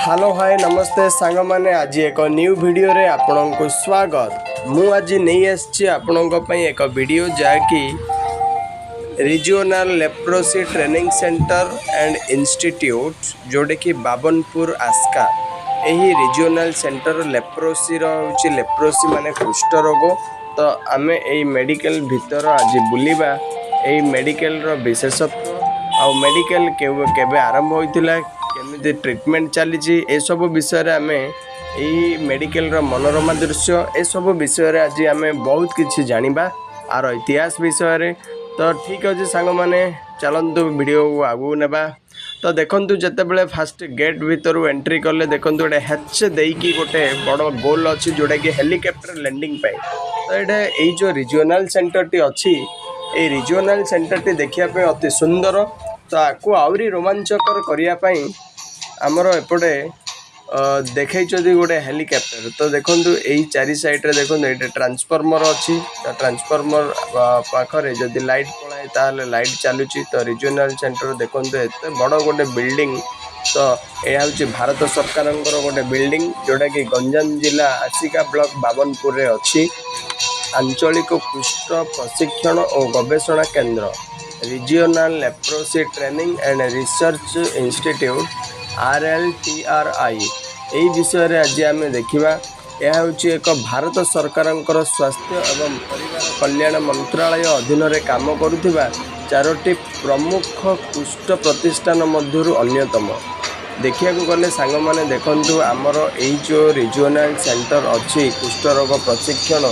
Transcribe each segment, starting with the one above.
Hello, ହାଏ, ନମସ୍ତେ ସାଙ୍ଗମାନେ। ଆଜି ଏକ ନ୍ୟୁ ଭିଡ଼ିଓରେ ଆପଣଙ୍କୁ ସ୍ୱାଗତ। ମୁଁ ଆଜି ନେଇ ଆସିଛି ଆପଣଙ୍କ ପାଇଁ ଏକ ଭିଡ଼ିଓ, ଯାହାକି Regional Leprosy Training Centre and Institute, ଯେଉଁଟାକି ବାବନପୁର, ଆସ୍କା। ଏହି ରିଜିଓନାଲ୍ ସେଣ୍ଟର ଲେପ୍ରୋସିର ହେଉଛି। ଲେପ୍ରୋସି ମାନେ କୁଷ୍ଠ ରୋଗ। ତ ଆମେ ଏଇ ମେଡ଼ିକାଲ ଭିତର ଆଜି ବୁଲିବା। ଏଇ ମେଡ଼ିକାଲର ବିଶେଷତ୍ୱ ଆଉ ମେଡ଼ିକାଲ କେବେ କେବେ ଆରମ୍ଭ ହୋଇଥିଲା, କେମିତି ଟ୍ରିଟମେଣ୍ଟ ଚାଲିଛି, ଏସବୁ ବିଷୟରେ ଆମେ ଏଇ ମେଡ଼ିକାଲର ମନୋରମା ଦୃଶ୍ୟ, ଏସବୁ ବିଷୟରେ ଆଜି ଆମେ ବହୁତ କିଛି ଜାଣିବା ଆର ଇତିହାସ ବିଷୟରେ। ତ ଠିକ୍ ଅଛି ସାଙ୍ଗମାନେ, ଚାଲନ୍ତୁ ଭିଡ଼ିଓକୁ ଆଗକୁ ନେବା। ତ ଦେଖନ୍ତୁ, ଯେତେବେଳେ ଫାଷ୍ଟ ଗେଟ୍ ଭିତରୁ ଏଣ୍ଟ୍ରି କଲେ, ଦେଖନ୍ତୁ ଗୋଟେ ହେଚ୍ ଦେଇକି ଗୋଟେ ବଡ଼ ଗୋଲ ଅଛି, ଯେଉଁଟାକି ହେଲିକପ୍ଟର ଲ୍ୟାଣ୍ଡିଂ ପାଇଁ। ତ ଏଇଟା ଏଇ ଯେଉଁ ରିଜିଓନାଲ୍ ସେଣ୍ଟରଟି ଅଛି, ଏଇ ରିଜିଓନାଲ୍ ସେଣ୍ଟରଟି ଦେଖିବା ପାଇଁ ଅତି ସୁନ୍ଦର। ତ ଆକୁ ଆହୁରି ରୋମାଞ୍ଚକର କରିବା ପାଇଁ ଆମର ଏପଟେ ଦେଖେଇଛନ୍ତି ଗୋଟେ ହେଲିକପ୍ଟର। ତ ଦେଖନ୍ତୁ, ଏଇ ଚାରି ସାଇଡ଼ରେ ଦେଖନ୍ତୁ, ଏଇଟା ଟ୍ରାନ୍ସଫର୍ମର ଅଛି। ତ ଟ୍ରାନ୍ସଫର୍ମର ପାଖରେ ଯଦି ଲାଇଟ୍ ପଳାଏ, ତାହେଲେ ଲାଇଟ୍ ଚାଲୁଛି। ତ ରିଜିଓନାଲ୍ ସେଣ୍ଟର ଦେଖନ୍ତୁ, ଏତେ ବଡ଼ ଗୋଟେ ବିଲ୍ଡିଂ। ତ ଏହା ହେଉଛି ଭାରତ ସରକାରଙ୍କର ଗୋଟେ ବିଲ୍ଡିଂ, ଯେଉଁଟାକି ଗଞ୍ଜାମ ଜିଲ୍ଲା ଆସିକା ବ୍ଲକ ବାବନପୁରରେ ଅଛି। ଆଞ୍ଚଳିକ କୁଷ୍ଠ ପ୍ରଶିକ୍ଷଣ ଓ ଗବେଷଣା କେନ୍ଦ୍ର, Regional Leprosy Training and Research Institute, RLTRI। ଏହି ବିଷୟରେ ଆଜି ଆମେ ଦେଖିବା। ଏହା ହେଉଛି ଏକ ଭାରତ ସରକାରଙ୍କର ସ୍ୱାସ୍ଥ୍ୟ ଏବଂ ପରିବାର କଲ୍ୟାଣ ମନ୍ତ୍ରାଳୟ ଅଧୀନରେ କାମ କରୁଥିବା ଚାରୋଟି ପ୍ରମୁଖ କୁଷ୍ଠ ପ୍ରତିଷ୍ଠାନ ମଧ୍ୟରୁ ଅନ୍ୟତମ। ଦେଖିବାକୁ ଗଲେ ସାଙ୍ଗମାନେ, ଦେଖନ୍ତୁ, ଆମର ଏଇ ଯେଉଁ ରିଜିଓନାଲ୍ ସେଣ୍ଟର ଅଛି କୁଷ୍ଠରୋଗ ପ୍ରଶିକ୍ଷଣ,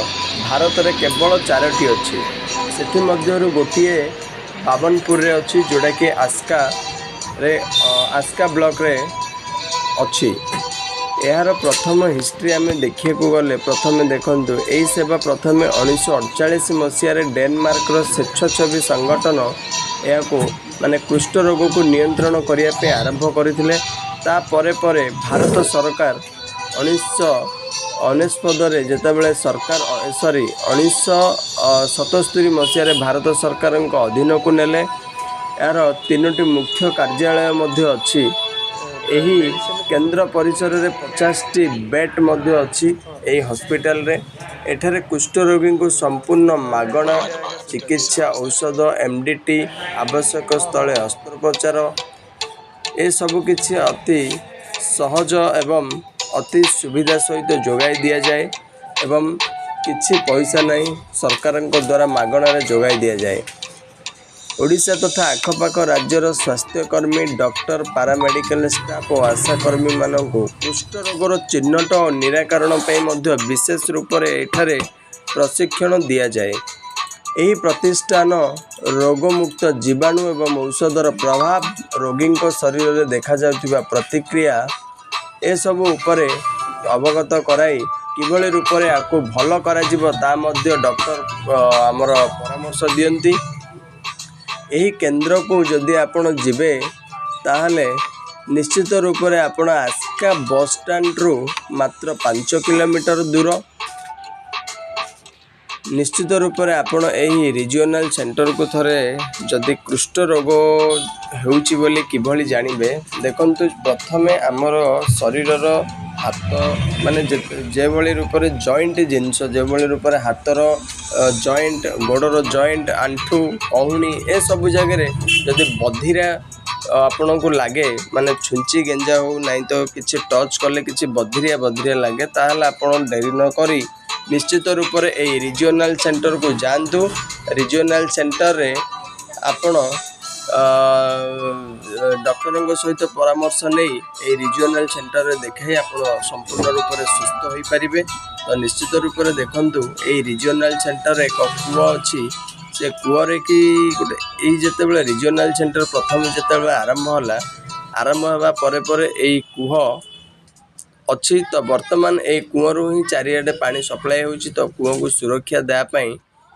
ଭାରତରେ କେବଳ ଚାରୋଟି ଅଛି। ସେଥିମଧ୍ୟରୁ ଗୋଟିଏ ବାବନପୁରରେ ଅଛି, ଯେଉଁଟାକି ଆସ୍କାରେ, ଆସ୍କା ବ୍ଲକରେ ଅଛି। ଏହାର ପ୍ରଥମ ହିଷ୍ଟ୍ରି ଆମେ ଦେଖିବାକୁ ଗଲେ, ପ୍ରଥମେ ଦେଖନ୍ତୁ, ଏହି ସେବା ପ୍ରଥମେ 1948 ମସିହାରେ ଡେନମାର୍କର ସ୍ୱେଚ୍ଛାସେବୀ ସଂଗଠନ ଏହାକୁ, ମାନେ କୁଷ୍ଠ ରୋଗକୁ ନିୟନ୍ତ୍ରଣ କରିବା ପାଇଁ ଆରମ୍ଭ କରିଥିଲେ। ତାପରେ ପରେ ଭାରତ ସରକାର 1999ରେ ଯେତେବେଳେ ସରକାର, ସରି, 1977 ମସିହାରେ ଭାରତ ସରକାରଙ୍କ ଅଧୀନକୁ ନେଲେ। ଏହାର ତିନୋଟି ମୁଖ୍ୟ କାର୍ଯ୍ୟାଳୟ ମଧ୍ୟ ଅଛି। ଏହି କେନ୍ଦ୍ର ପରିସରରେ 50ଟି ବେଡ୍ ମଧ୍ୟ ଅଛି। ଏହି ହସ୍ପିଟାଲରେ ଏଠାରେ କୁଷ୍ଠରୋଗୀଙ୍କୁ ସମ୍ପୂର୍ଣ୍ଣ ମାଗଣା ଚିକିତ୍ସା, ଔଷଧ, ଏମ୍ଡିଟି, ଆବଶ୍ୟକ ସ୍ଥଳେ ଅସ୍ତ୍ରୋପଚାର, ଏସବୁ କିଛି ଅତି ସହଜ ଏବଂ ଅତି ସୁବିଧା ସହିତ ଯୋଗାଇ ଦିଆଯାଏ ଏବଂ କିଛି ପଇସା ନାହିଁ, ସରକାରଙ୍କ ଦ୍ୱାରା ମାଗଣାରେ ଯୋଗାଇ ଦିଆଯାଏ। ଓଡ଼ିଶା ତଥା ଆଖପାଖ ରାଜ୍ୟର ସ୍ୱାସ୍ଥ୍ୟକର୍ମୀ, ଡକ୍ଟର, ପାରାମେଡ଼ିକାଲ ଷ୍ଟାଫ୍ ଓ ଆଶାକର୍ମୀମାନଙ୍କୁ କୁଷ୍ଠ ରୋଗର ଚିହ୍ନଟ ଓ ନିରାକରଣ ପାଇଁ ମଧ୍ୟ ବିଶେଷ ରୂପରେ ଏଠାରେ ପ୍ରଶିକ୍ଷଣ ଦିଆଯାଏ। ଏହି ପ୍ରତିଷ୍ଠାନ ରୋଗମୁକ୍ତ ଜୀବାଣୁ ଏବଂ ଔଷଧର ପ୍ରଭାବ, ରୋଗୀଙ୍କ ଶରୀରରେ ଦେଖାଯାଉଥିବା ପ୍ରତିକ୍ରିୟା, ଏସବୁ ଉପରେ ଅବଗତ କରାଇ କିଭଳି ରୂପରେ ଆକୁ ଭଲ କରାଯିବ, ତା ମଧ୍ୟ ଡକ୍ଟର ଆମର ପରାମର୍ଶ ଦିଅନ୍ତି। ଏହି କେନ୍ଦ୍ରକୁ ଯଦି ଆପଣ ଯିବେ, ତାହେଲେ ନିଶ୍ଚିତ ରୂପରେ ଆପଣ ଆସ୍କା ବସ୍ ଷ୍ଟାଣ୍ଡରୁ ମାତ୍ର 5 କିଲୋମିଟର ଦୂର। ନିଶ୍ଚିତ ରୂପରେ ଆପଣ ଏହି ରିଜିଓନାଲ୍ ସେଣ୍ଟରକୁ ଥରେ ଯଦି କୁଷ୍ଠ ରୋଗ ହେଉଛି ବୋଲି କିଭଳି ଜାଣିବେ? ଦେଖନ୍ତୁ, ପ୍ରଥମେ ଆମର ଶରୀରର ହାତ, ମାନେ ଯେଭଳି ରୂପରେ ଜଏଣ୍ଟ ଜିନିଷ, ଯେଭଳି ରୂପରେ ହାତର ଜଏଣ୍ଟ, ଗୋଡ଼ର ଜଏଣ୍ଟ, ଆଣ୍ଠୁ, କହୁଣି, ଏସବୁ ଜାଗାରେ ଯଦି ବଧିରା ଆପଣଙ୍କୁ ଲାଗେ, ମାନେ ଛୁଞ୍ଚି ଗେଞ୍ଜା ହେଉ ନାହିଁ ତ କିଛି ଟଚ୍ କଲେ କିଛି ବଧିରିଆ ବଧିରିଆ ଲାଗେ, ତାହେଲେ ଆପଣ ଡେରି ନକରି ନିଶ୍ଚିତ ରୂପରେ ଏଇ ରିଜିଓନାଲ୍ ସେଣ୍ଟରକୁ ଯାଆନ୍ତୁ। ରିଜିଓନାଲ୍ ସେଣ୍ଟରରେ ଆପଣ ଡକ୍ଟରଙ୍କ ସହିତ ପରାମର୍ଶ ନେଇ ଏଇ ରିଜିଓନାଲ୍ ସେଣ୍ଟରରେ ଦେଖାଇ ଆପଣ ସମ୍ପୂର୍ଣ୍ଣ ରୂପରେ ସୁସ୍ଥ ହୋଇପାରିବେ। ତ ନିଶ୍ଚିତ ରୂପରେ ଦେଖନ୍ତୁ, ଏଇ ରିଜିଓନାଲ୍ ସେଣ୍ଟରରେ ଏକ କୂଅ ଅଛି। ସେ କୂଅରେ କି ଗୋଟେ ଏଇ ଯେତେବେଳେ ରିଜିଓନାଲ୍ ସେଣ୍ଟର ପ୍ରଥମେ ଯେତେବେଳେ ଆରମ୍ଭ ହେଲା, ଆରମ୍ଭ ହେବା ପରେ ପରେ ଏଇ କୂଅ ଅଛି। ତ ବର୍ତ୍ତମାନ ଏଇ କୂଅରୁ ହିଁ ଚାରିଆଡ଼େ ପାଣି ସପ୍ଲାଏ ହେଉଛି। ତ କୂଅକୁ ସୁରକ୍ଷା ଦେବା ପାଇଁ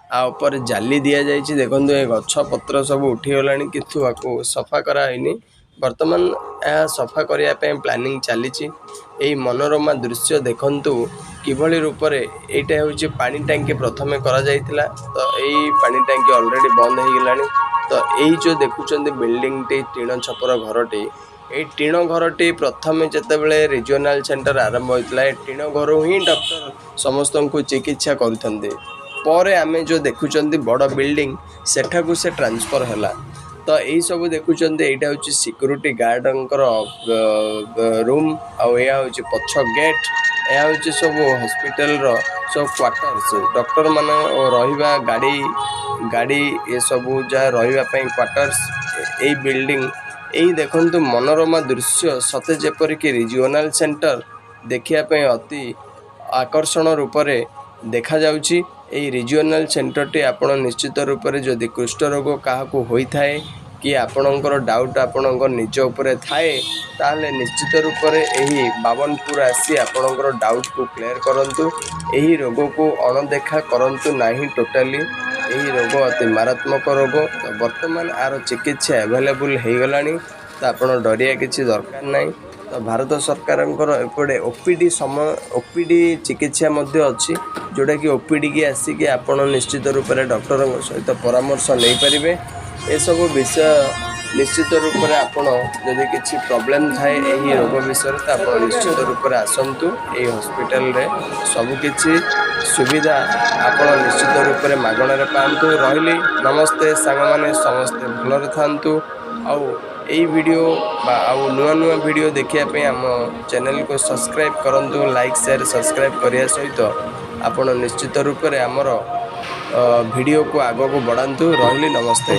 ଆ ଉପରେ ଜାଲି ଦିଆଯାଇଛି। ଦେଖନ୍ତୁ, ଏ ଗଛ ପତ୍ର ସବୁ ଉଠିଗଲାଣି, କିନ୍ତୁ ଆକୁ ସଫା କରାହେଇନି। ବର୍ତ୍ତମାନ ଏହା ସଫା କରିବା ପାଇଁ ପ୍ଲାନିଂ ଚାଲିଛି। ଏଇ ମନୋରମା ଦୃଶ୍ୟ ଦେଖନ୍ତୁ କିଭଳି ରୂପରେ ଏଇଟା ହେଉଛି। ପାଣି ଟାଙ୍କି ପ୍ରଥମେ କରାଯାଇଥିଲା। ତ ଏଇ ପାଣି ଟାଙ୍କି ଅଲରେଡ଼ି ବନ୍ଦ ହେଇଗଲାଣି। ତ ଏଇ ଯେଉଁ ଦେଖୁଛନ୍ତି ବିଲ୍ଡିଂଟି, ଟିଣ ଛପର ଘରଟି, ଏଇ ଟିଣ ଘରଟି ପ୍ରଥମେ ଯେତେବେଳେ ରିଜିଓନାଲ୍ ସେଣ୍ଟର ଆରମ୍ଭ ହୋଇଥିଲା, ଏ ଟିଣ ଘରୁ ହିଁ ଡକ୍ଟର ସମସ୍ତଙ୍କୁ ଚିକିତ୍ସା କରୁଥାନ୍ତି। ପରେ ଆମେ ଯେଉଁ ଦେଖୁଛନ୍ତି ବଡ଼ ବିଲ୍ଡିଂ, ସେଠାକୁ ସେ ଟ୍ରାନ୍ସଫର୍ ହେଲା। ତ ଏଇସବୁ ଦେଖୁଛନ୍ତି, ଏଇଟା ହେଉଛି ସିକ୍ୟୁରିଟି ଗାର୍ଡ଼ଙ୍କର ରୁମ୍ ଆଉ ଏହା ହେଉଛି ପଛ ଗେଟ୍। ଏହା ହେଉଛି ସବୁ ହସ୍ପିଟାଲର ସବୁ କ୍ୱାର୍ଟର୍ସ, ଡକ୍ଟରମାନ ରହିବା, ଗାଡ଼ି ଗାଡ଼ି ଏସବୁ ଯାହା ରହିବା ପାଇଁ କ୍ୱାର୍ଟର୍ସ ଏଇ ବିଲ୍ଡିଂ। ଏଇ ଦେଖନ୍ତୁ ମନୋରମା ଦୃଶ୍ୟ, ସତେ ଯେପରିକି ରିଜିଓନାଲ୍ ସେଣ୍ଟର ଦେଖିବା ପାଇଁ ଅତି ଆକର୍ଷଣ ରୂପରେ ଦେଖାଯାଉଛି। ଏଇ ରିଜିଓନାଲ୍ ସେଣ୍ଟରଟି ଆପଣ ନିଶ୍ଚିତ ରୂପରେ ଯଦି କୁଷ୍ଠ ରୋଗ କାହାକୁ ହୋଇଥାଏ କି ଆପଣଙ୍କର ଡାଉଟ୍ ଆପଣଙ୍କ ନିଜ ଉପରେ ଥାଏ, ତାହେଲେ ନିଶ୍ଚିତ ରୂପରେ ଏହି ବାବନପୁର ଆସି ଆପଣଙ୍କର ଡାଉଟ୍କୁ କ୍ଲିୟର କରନ୍ତୁ। ଏହି ରୋଗକୁ ଅଣଦେଖା କରନ୍ତୁ ନାହିଁ ଟୋଟାଲି। ଏହି ରୋଗ ଅତି ମାରାତ୍ମକ ରୋଗ। ତ ବର୍ତ୍ତମାନ ଆର ଚିକିତ୍ସା ଆଭେଲେବୁଲ୍ ହେଇଗଲାଣି, ତ ଆପଣ ଡରିବା କିଛି ଦରକାର ନାହିଁ। ତ ଭାରତ ସରକାରଙ୍କର ଏପଟେ ଓପିଡି ସମୟ, ଓପିଡି ଚିକିତ୍ସା ମଧ୍ୟ ଅଛି, ଯେଉଁଟାକି ଓପିଡ଼ିକି ଆସିକି ଆପଣ ନିଶ୍ଚିତ ରୂପରେ ଡକ୍ଟରଙ୍କ ସହିତ ପରାମର୍ଶ ନେଇପାରିବେ। ଏସବୁ ବିଷୟ ନିଶ୍ଚିତ ରୂପରେ ଆପଣ ଯଦି କିଛି ପ୍ରୋବ୍ଲେମ୍ ଥାଏ ଏହି ରୋଗ ବିଷୟରେ, ତ ଆପଣ ନିଶ୍ଚିତ ରୂପରେ ଆସନ୍ତୁ। ଏହି ହସ୍ପିଟାଲରେ ସବୁକିଛି ସୁବିଧା ଆପଣ ନିଶ୍ଚିତ ରୂପରେ ମାଗଣାରେ ପାଆନ୍ତୁ। ରହିଲି, ନମସ୍ତେ ସାଙ୍ଗମାନେ, ସମସ୍ତେ ଭଲରେ ଥାଆନ୍ତୁ। ଆଉ ଏଇ ଭିଡ଼ିଓ ବା ଆଉ ନୂଆ ନୂଆ ଭିଡ଼ିଓ ଦେଖିବା ପାଇଁ ଆମ ଚ୍ୟାନେଲକୁ ସବସ୍କ୍ରାଇବ୍ କରନ୍ତୁ। ଲାଇକ୍, ସେୟାର, ସବସ୍କ୍ରାଇବ୍ କରିବା ସହିତ ଆପଣ ନିଶ୍ଚିତ ରୂପରେ ଆମର ଭିଡ଼ିଓକୁ ଆଗକୁ ବଢ଼ାନ୍ତୁ। ରହିଲି, ନମସ୍ତେ।